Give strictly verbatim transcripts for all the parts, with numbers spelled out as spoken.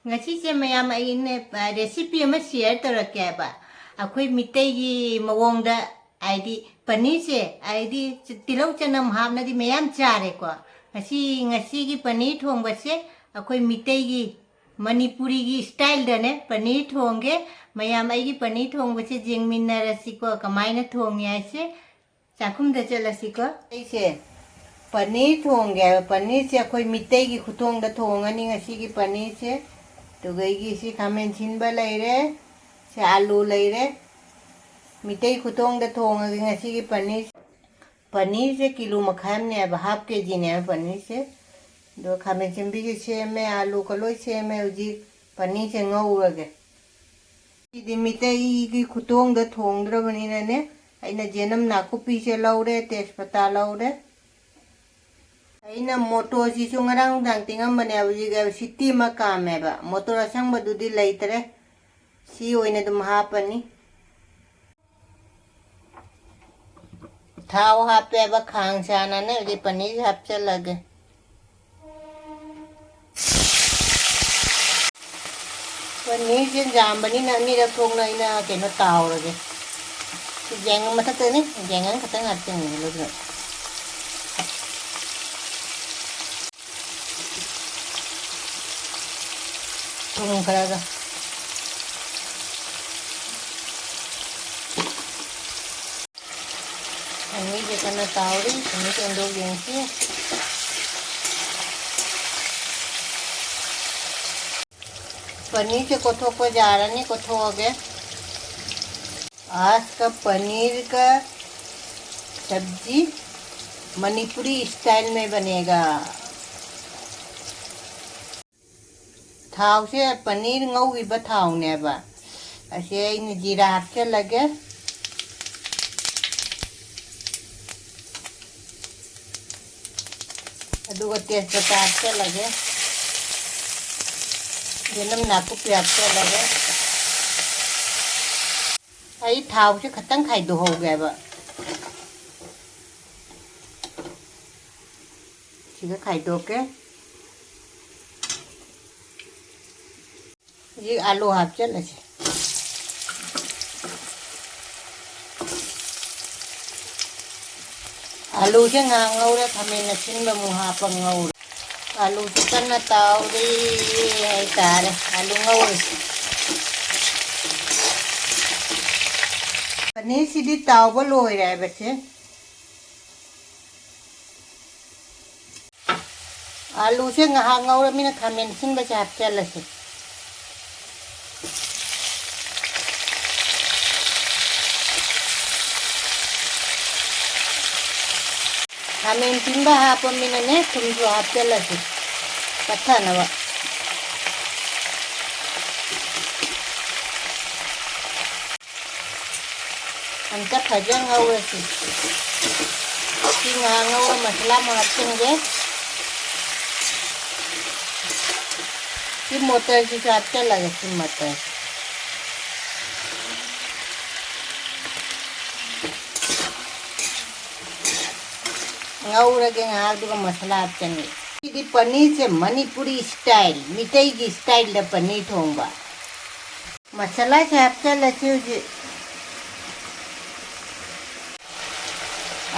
ꯉꯁꯤꯁꯦ ꯃꯌꯥꯝ ꯑꯩꯅ, ꯑ, recipe ꯑꯃ share ꯇꯧꯔꯛꯀꯦ ꯍꯥꯏꯕ꯫ ꯑꯩꯈꯣꯏ ꯃꯤꯇꯩꯒꯤ ꯃꯑꯣꯡꯗ, ꯍꯥꯏꯗꯤ ꯄꯅꯤꯔꯁꯦ, ꯍꯥꯏꯗꯤ ꯇꯤꯜꯍꯧ ꯆꯅꯝ ꯍꯥꯞꯅꯗꯤ ꯃꯌꯥꯝ ꯆꯥꯔꯦꯀꯣ꯫ ꯉꯁꯤ, ꯉꯁꯤꯒꯤ ꯄꯅꯤꯔ ꯊꯣꯡꯕꯁꯦ ꯑꯩꯈꯣꯏ ꯃꯤꯇꯩꯒꯤ, ꯃꯅꯤꯄꯨꯔꯤꯒꯤ styleꯗꯅꯦ ꯄꯅꯤꯔ ꯊꯣꯡꯒꯦ꯫ ꯃꯌꯥꯝ ꯑꯩꯒꯤ ꯄꯅꯤꯔ ꯊꯣꯡꯕꯁꯦ ꯌꯦꯡꯃꯤꯟꯅꯔꯁꯤꯀꯣ, ꯀꯃꯥꯏꯅ ꯊꯣꯡꯉꯦ ꯍꯥꯏꯁꯦ꯫ ꯆꯥꯛꯈꯨꯝꯗ ꯆꯠꯂꯁꯤꯀꯣ꯫ ꯑꯩꯁꯦ ꯄꯅꯤꯔ ꯊꯣꯡꯒꯦ ꯍꯥꯏꯕ꯫ ꯄꯅꯤꯔꯁꯦ ꯑꯩꯈꯣꯏ ꯃꯤꯇꯩꯒꯤ ꯈꯨꯊꯣꯡꯗ ꯊꯣꯡꯉꯅꯤ ꯉꯁꯤꯒꯤ ꯄꯅꯤꯔꯁꯦ꯫ ꯑꯗꯨꯒ ꯑꯩꯒꯤ ꯁꯤ ꯈꯥꯃꯦꯟ ꯁꯤꯟꯕ ꯂꯩꯔꯦ, ꯁꯤ ꯑꯥꯂꯨ ꯂꯩꯔꯦ꯫ ꯃꯤꯇꯩ ꯈꯨꯊꯣꯡꯗ ꯊꯣꯡꯉꯒꯦ ꯉꯁꯤꯒꯤ ꯄꯅꯤꯔ꯫ ꯄꯅꯤꯔꯁꯦ ꯀꯤꯂꯣ ꯃꯈꯥꯏ ꯑꯃꯅꯦꯕ, half KGꯅꯦꯕ ꯄꯅꯤꯔꯁꯦ꯫ ꯑꯗꯣ ꯈꯥꯃꯦꯟ ꯁꯤꯟꯕꯤꯁꯦ ꯁꯦꯝꯃꯦ, ꯑꯥꯂꯨꯒ ꯂꯣꯏ ꯁꯦꯝꯃꯦ꯫ ꯍꯧꯖꯤꯛ ꯄꯅꯤꯔꯁꯦ ꯉꯧꯔꯒꯦ꯫ ꯁꯤꯗꯤ ꯃꯤꯇꯩꯒꯤ ꯈꯨꯊꯣꯡꯗ ꯊꯣꯡꯗ꯭ꯔꯕꯅꯤꯅꯅꯦ, ꯑꯩꯅ ꯖꯦꯅꯝ ꯅꯥꯀꯨꯞꯄꯤꯁꯦ ꯂꯧꯔꯦ, ꯇꯦꯖꯄꯇꯥ ꯂꯧꯔꯦ꯫ ꯑꯩꯅ ꯃꯣꯇꯣꯔꯁꯤꯁꯨ ꯉꯔꯥꯡ ꯅꯨꯡꯗꯥꯡ ꯇꯤꯡꯉꯝꯕꯅꯦ, ꯍꯧꯖꯤꯛ ꯁꯤꯇꯤ ꯑꯃ ꯀꯥꯝꯃꯦꯕ꯫ ꯃꯣꯇꯣꯔ ꯑꯁꯪꯕꯗꯨꯗꯤ ꯂꯩꯇ꯭ꯔꯦ, ꯁꯤ ꯑꯣꯏꯅ ꯑꯗꯨꯝ ꯍꯥꯞꯄꯅꯤ꯫ ꯊꯥꯎ ꯍꯥꯞꯄꯦꯕ ꯈꯥꯡ ꯁꯥꯅꯅꯦ, ꯍꯧꯖꯤꯛ ꯄꯅꯤꯔ ꯍꯥꯞꯆꯜꯂꯒꯦ꯫ ꯄꯅꯤꯔꯁꯦ ꯌꯥꯝꯕꯅꯤꯅ ꯑꯅꯤꯔꯛ ꯊꯣꯛꯅ ꯑꯩꯅ ꯀꯩꯅꯣ ꯇꯥꯎꯔꯒꯦ꯫ ꯁꯤ ꯌꯥꯏꯉꯪ ꯃꯊꯛꯇꯅꯤ, ꯌꯥꯏꯉꯪ ꯈꯛꯇꯪ ꯍꯥꯞꯆꯤꯟꯒꯦ ꯑꯗꯨꯒ꯫ ꯊꯨꯝ ꯈꯔꯒ꯫ ꯄꯅꯤꯔꯁꯦ ꯀꯟꯅ ꯇꯥꯎꯔꯤ, ꯄꯅꯤꯔꯁꯦ ꯑꯣꯟꯊꯣꯛ ꯌꯦꯡꯁꯤ꯫ ꯄꯅꯤꯔꯁꯦ ꯀꯣꯠꯊꯣꯛꯄ ꯌꯥꯔꯅꯤ, ꯀꯣꯠꯊꯣꯛꯑꯒꯦ꯫ आज का पनीर का सब्जी मणिपुरी स्टाइल में बनेगा। ꯊꯥꯎꯁꯦ ꯄꯅꯤꯔ ꯉꯧꯈꯤꯕ ꯊꯥꯎꯅꯦꯕ꯫ ꯑꯁꯤ ꯑꯩꯅ ꯖꯤꯔꯥ ꯍꯥꯞꯆꯜꯂꯒꯦ꯫ ꯑꯗꯨꯒ ꯇꯦꯖꯄꯇꯥ ꯍꯥꯞꯆꯜꯂꯒꯦ꯫ ꯌꯦꯅꯝ ꯅꯥꯀꯨꯞꯄꯤ ꯍꯥꯞꯆꯜꯂꯒꯦ꯫ ꯑꯩ ꯊꯥꯎꯁꯦ ꯈꯇꯪ ꯈꯥꯏꯗꯣꯛꯍꯧꯒꯦꯕ꯫ ꯁꯤꯒ ꯈꯥꯏꯗꯣꯛꯀꯦ꯫ ꯍꯧꯖꯤꯛ ꯑꯥꯂꯨ ꯍꯥꯞꯆꯤꯜꯂꯁꯤ꯫ ꯑꯥꯂꯨꯁꯦ ꯉꯥꯏꯍꯥꯛ ꯉꯧꯔꯦ, ꯈꯥꯃꯦꯟ ꯑꯁꯤꯟꯕ ꯑꯃꯨꯛ ꯍꯥꯞꯄ ꯉꯧꯔꯦ꯫ ꯑꯥꯂꯨꯁꯦ ꯀꯟꯅ ꯇꯥꯎꯔꯤ ꯍꯥꯏꯇꯥꯔꯦ꯫ ꯑꯥꯂꯨ ꯉꯧꯔꯤ꯫ ꯄꯅꯤꯔꯁꯤꯗꯤ ꯇꯥꯎꯕ ꯂꯣꯏꯔꯦ ꯍꯥꯏꯕꯁꯦ꯫ ꯑꯥꯂꯨꯁꯦ ꯉꯥꯏꯍꯥꯛ ꯉꯧꯔꯃꯤꯅ ꯈꯥꯃꯦꯟ ꯑꯁꯤꯟꯕꯁꯦ ꯍꯥꯞꯆꯤꯜꯂꯁꯤ꯫ ꯈꯥꯃꯦꯟ ꯑꯁꯤꯟꯕ ꯍꯥꯞꯄꯃꯤꯅꯅꯦ, ꯊꯨꯝꯁꯨ ꯍꯥꯞꯆꯤꯜꯂꯁꯤ ꯄꯠꯊꯅꯕ꯫ ꯑꯝꯇ ꯐꯖꯅ ꯉꯧꯔꯁꯤ꯫ ꯁꯤ ꯉꯥꯏꯍꯥꯛ ꯉꯧꯔ ꯃꯁꯂꯥ ꯑꯃꯨꯛ ꯍꯥꯞꯆꯤꯟꯒꯦ꯫ ꯁꯤ ꯃꯣꯇꯔꯁꯤꯁꯨ ꯍꯥꯞꯆꯤꯜꯂꯒꯦ, ꯁꯤ ꯃꯣꯇꯔ꯫ ꯉꯧꯔꯒꯦ ꯉꯥꯏꯍꯥꯛ, ꯑꯗꯨꯒ ꯃꯁꯂꯥ ꯍꯥꯞꯆꯤꯟꯒꯦ꯫ ꯁꯤꯗꯤ ꯄꯅꯤꯔꯁꯦ ꯃꯅꯤꯄꯨꯔꯤ ꯁ꯭ꯇꯥꯏꯜ, ꯃꯤꯇꯩꯒꯤ ꯁ꯭ꯇꯥꯏꯜꯗ ꯄꯅꯤꯔ ꯊꯣꯡꯕ꯫ ꯃꯁꯂꯥꯁꯦ ꯍꯥꯞꯆꯤꯜꯂꯁꯤ ꯍꯧꯖꯤꯛ꯫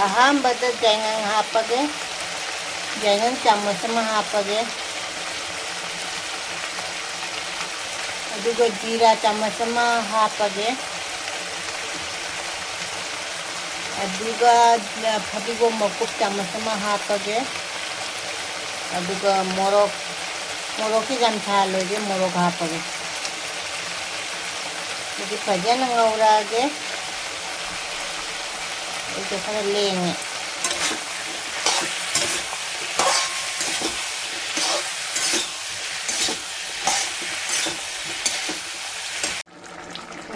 ꯑꯍꯥꯟꯕꯗ ꯌꯥꯏꯉꯪ ꯍꯥꯞꯄꯒꯦ꯫ ꯌꯥꯏꯉꯪ ꯆꯥꯃꯁ ꯑꯃ ꯍꯥꯞꯄꯒꯦ꯫ ꯑꯗꯨꯒ ꯖꯤꯔꯥ ꯆꯥꯃꯁ ꯑꯃ ꯍꯥꯞꯄꯒꯦ꯫ ꯑꯗꯨꯒ ꯐꯗꯤꯒꯣꯝ ꯃꯀꯨꯞ ꯆꯥꯃꯁ ꯑꯃ ꯍꯥꯞꯄꯒꯦ꯫ ꯑꯗꯨꯒ ꯃꯣꯔꯣꯛ, ꯃꯣꯔꯣꯛꯁꯤ ꯌꯥꯝ ꯁꯥꯍꯜꯂꯣꯏꯒꯦ, ꯃꯣꯔꯣꯛ ꯍꯥꯞꯄꯒꯦ꯫ ꯑꯗꯨ ꯐꯖꯅ ꯉꯧꯔꯛꯑꯒꯦ꯫ ꯑꯩꯁꯦ ꯈꯔ ꯂꯦꯡꯉꯦ꯫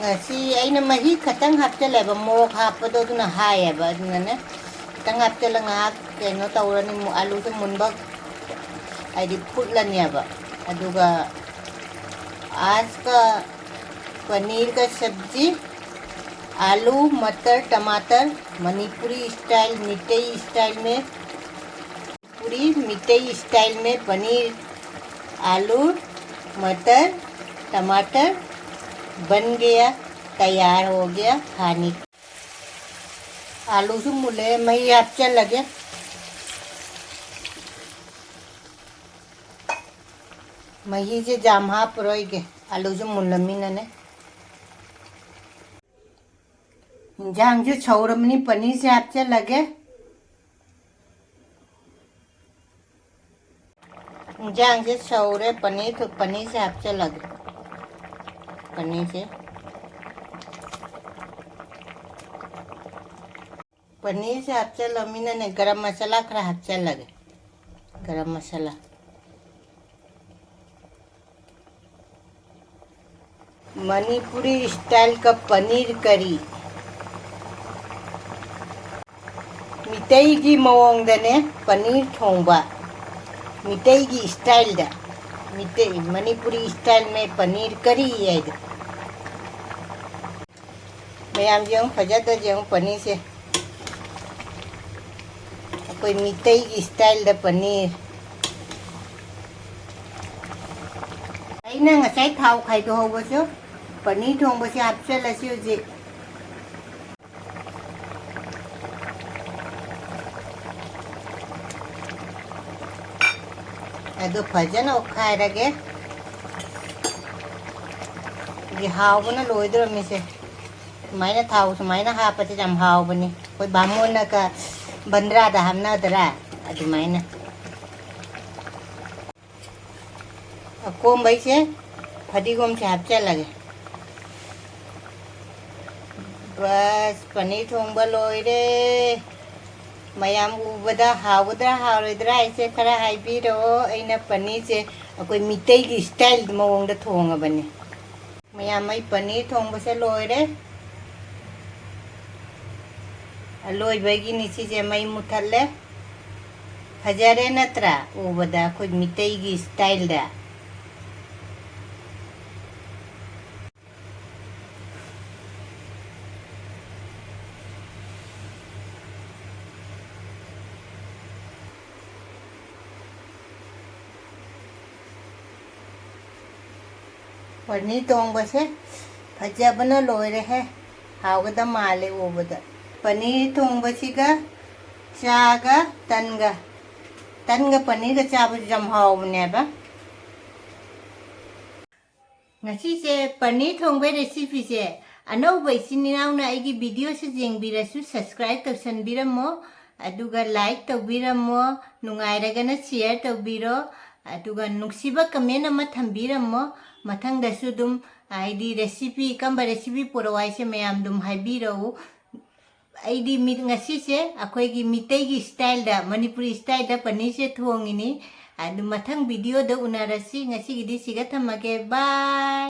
ꯉꯁꯤ ꯑꯩꯅ ꯃꯍꯤ ꯈꯇꯪ ꯍꯥꯞꯆꯜꯂꯦꯕ, ꯃꯣꯔꯣꯛ ꯍꯥꯞꯄꯗꯣ ꯑꯗꯨꯅ ꯍꯥꯏꯌꯦꯕ, ꯑꯗꯨꯅꯅꯦ ꯈꯤꯇꯪ ꯍꯥꯞꯆꯜꯂ ꯉꯥꯏꯍꯥꯛ ꯀꯩꯅꯣ ꯇꯧꯔꯅꯤ, ꯃꯨ-, ꯑꯂꯨꯁꯦ ꯃꯨꯟꯕ ꯍꯥꯏꯗꯤ ꯐꯨꯠꯂꯅꯦꯕ꯫ ꯑꯗꯨꯒ आज का पनीर का सब्जी, आलू, मटर, टमाटर, मणिपुरी स्टाइल, मिटई स्टाइल में, पूरी मिटई स्टाइल में पनीर, आलू, मटर, टमाटर बन गया, तैयार हो गया खाने। आलू से मुले मैं ये आप चल लगे। ꯃꯍꯤꯁꯦ ꯌꯥꯝ ꯍꯥꯞꯄꯔꯣꯏꯒꯦ, ꯑꯂꯨꯁꯨ ꯃꯨꯜꯂꯃꯤꯅꯅꯦ꯫ ꯏꯟꯖꯥꯡꯁꯨ ꯁꯧꯔꯕꯅꯤ, ꯄꯅꯤꯔꯁꯦ ꯍꯥꯞꯆꯤꯜꯂꯒꯦ꯫ ꯏꯟꯖꯥꯡꯁꯦ ꯁꯧꯔꯦ, ꯄꯅꯤꯔ, ꯄꯅꯤꯔꯁꯦ ꯍꯥꯞꯆꯤꯜꯂꯒꯦ꯫ ꯄꯅꯤꯔꯁꯦ, ꯄꯅꯤꯔꯁꯦ ꯍꯥꯞꯆꯤꯜꯂꯃꯤꯅꯅꯦ, ꯒꯔꯝ ꯃꯁꯥꯂꯥ ꯈꯔ ꯍꯥꯞꯆꯤꯜꯂꯒꯦ꯫ ꯒꯔꯝ ꯃꯁꯥꯂꯥ꯫ ꯃꯅꯤꯄꯨꯔꯤ style ꯀ ꯄꯅꯤꯔ ꯀꯔꯤ꯫ ꯃꯤꯇꯩꯒꯤ ꯃꯑꯣꯡꯗꯅꯦ ꯄꯅꯤꯔ ꯊꯣꯡꯕ, ꯃꯤꯇꯩꯒꯤ styleꯗ, ꯃꯤꯇꯩ, ꯃꯅꯤꯄꯨꯔꯤ style ꯃꯦ ꯄꯅꯤꯔ ꯀꯔꯤ ꯍꯥꯏꯗꯣ꯫ ꯃꯌꯥꯝ ꯌꯦꯡꯉꯨ, ꯐꯖꯗ꯭ꯔ ꯌꯦꯡꯉꯨ ꯄꯅꯤꯔꯁꯦ꯫ ꯑꯩꯈꯣꯏ ꯃꯤꯇꯩꯒꯤ styleꯗ ꯄꯅꯤꯔ꯫ ꯑꯩꯅ ꯉꯁꯥꯏ ꯊꯥꯎ ꯈꯥꯏꯗꯣꯛꯍꯧꯕꯁꯨ ꯄꯅꯤꯔ ꯊꯣꯡꯕꯁꯦ ꯍꯥꯞꯆꯤꯜꯂꯁꯤ ꯍꯧꯖꯤꯛ꯫ ꯑꯗꯨ ꯐꯖꯅ ꯑꯣꯠꯈꯥꯏꯔꯒꯦ꯫ ꯍꯧꯖꯤꯛ ꯍꯥꯎꯕꯅ ꯂꯣꯏꯗꯣꯔꯝꯃꯤꯁꯦ꯫ ꯁꯨꯃꯥꯏꯅ ꯊꯥꯎ ꯁꯨꯃꯥꯏꯅ ꯍꯥꯞꯄꯁꯦ ꯌꯥꯝ ꯍꯥꯎꯕꯅꯤ꯫ ꯑꯩꯈꯣꯏ ꯕꯥꯃꯣꯟꯅꯒ ꯕꯟꯗ꯭ꯔꯥꯗ ꯍꯥꯞꯅꯗ꯭ꯔꯥ? ꯑꯗꯨꯃꯥꯏꯅ꯫ ꯑꯀꯣꯝꯕꯩꯁꯦ ꯐꯗꯤꯒꯣꯝꯁꯦ ꯍꯥꯞꯆꯤꯜꯂꯒꯦ꯫ ꯕꯁ, ꯄꯅꯤꯔ ꯊꯣꯡꯕ ꯂꯣꯏꯔꯦ꯫ ꯃꯌꯥꯝ ꯎꯕꯗ ꯍꯥꯎꯒꯗ꯭ꯔꯥ ꯍꯥꯎꯔꯣꯏꯗ꯭ꯔꯥ ꯍꯥꯏꯁꯦ ꯈꯔ ꯍꯥꯏꯕꯤꯔꯛꯑꯣ꯫ ꯑꯩꯅ ꯄꯅꯤꯔꯁꯦ ꯑꯩꯈꯣꯏ ꯃꯤꯇꯩꯒꯤ style ꯃꯑꯣꯡꯗ ꯊꯣꯡꯉꯕꯅꯤ꯫ ꯃꯌꯥꯝ, ꯑꯩ ꯄꯅꯤꯔ ꯊꯣꯡꯕꯁꯦ ꯂꯣꯏꯔꯦ꯫ ꯑꯂꯣꯏꯕꯒꯤꯅꯤ ꯁꯤꯁꯦ, ꯃꯩ ꯃꯨꯊꯠꯂꯦ꯫ ꯐꯖꯔꯦ ꯅꯠꯇ꯭ꯔꯥ? ꯎꯕꯗ ꯑꯩꯈꯣꯏ ꯃꯤꯇꯩꯒꯤ styleꯗ꯫ ꯄꯅꯤꯔ ꯊꯣꯡꯕꯁꯦ ꯐꯖꯕꯅ ꯂꯣꯏꯔꯦꯍꯦ꯫ ꯍꯥꯎꯒꯗ ꯃꯥꯜꯂꯦ ꯎꯕꯗ꯫ ꯄꯅꯤꯔ ꯊꯣꯡꯕꯁꯤꯒ ꯆꯥꯒ ꯇꯟꯒ, ꯇꯟꯒ ꯄꯅꯤꯔꯒ ꯆꯥꯕꯁꯨ ꯌꯥꯝ ꯍꯥꯎꯕꯅꯦꯕ꯫ ꯉꯁꯤꯁꯦ ꯄꯅꯤꯔ ꯊꯣꯡꯕꯩ recipeꯁꯦ ꯑꯅꯧꯕ ꯏꯆꯤꯟ ꯏꯅꯥꯎꯅ ꯑꯩꯒꯤ videoꯁꯤ ꯌꯦꯡꯕꯤꯔꯁꯨ subscribe ꯇꯧꯁꯟꯕꯤꯔꯝꯃꯣ, ꯑꯗꯨꯒ like ꯇꯧꯕꯤꯔꯝꯃꯣ, ꯅꯨꯡꯉꯥꯏꯔꯒꯅ share ꯇꯧꯕꯤꯔꯣ, ꯑꯗꯨꯒ ꯅꯨꯡꯁꯤꯕ comment ꯑꯃ ꯊꯝꯕꯤꯔꯝꯃꯣ꯫ ꯃꯊꯪꯗꯁꯨ ꯑꯗꯨꯝ ꯍꯥꯏꯗꯤ recipe, ꯀꯝꯕ recipe ꯄꯨꯔꯛꯑꯣ ꯍꯥꯏꯁꯦ ꯃꯌꯥꯝ ꯑꯗꯨꯝ ꯍꯥꯏꯕꯤꯔꯛꯎ꯫ ꯑꯩꯗꯤ ꯃꯤ-, ꯉꯁꯤꯁꯦ ꯑꯩꯈꯣꯏꯒꯤ ꯃꯤꯇꯩꯒꯤ styleꯗ, ꯃꯅꯤꯄꯨꯔꯤ styleꯗ ꯄꯅꯤꯔꯁꯦ ꯊꯣꯡꯉꯤꯅꯤ꯫ ꯑꯗꯨ ꯃꯊꯪ videoꯗ ꯎꯅꯔꯁꯤ꯫ ꯉꯁꯤꯒꯤꯗꯤ ꯁꯤꯒ ꯊꯝꯃꯒꯦ꯫ Bye꯫